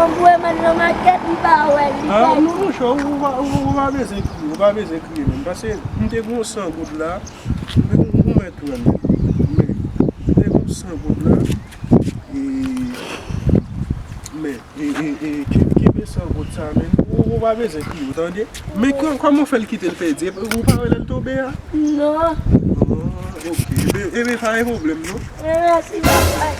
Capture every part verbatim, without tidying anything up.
Mwen al nan makèt, m pa wè li. Ah, non, monchè, ou, ou pa, ou, ou pa bezwen kriye, ou pa bezwen kriye menm. Paske m te gen yon san goud la, m te gen yon mèt wè l. Men, m te gen yon san goud la, e, men, e, e, e, ken-, kenbe san goud sa, men, ou, ou pa bezwen kriye, ou tande? Men kò-, kòman w fè l kite l pèdi? Epi ou pa wè lè l tonbe a? Non. Ah, ok. Ebyen, ebyen, pa gen pwoblèm, non. Mèsi, papa.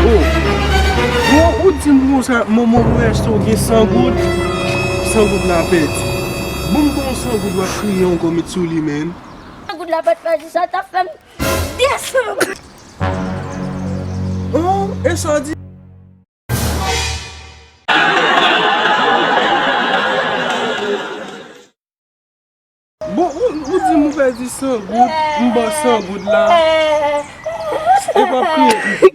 Oh. Bon, ou di m konsa, manman mwen achte w gen san goud, san goud la pèdi. Bon, m gon san goud w ap kriye ankò met sou li, menm. San goud la pa t pèdi, sa t ap fè m desann. Oh, e sa w di? Bon, ou, ou di m ou pèdi san goud, m ba w san goud la. E p ap kriye.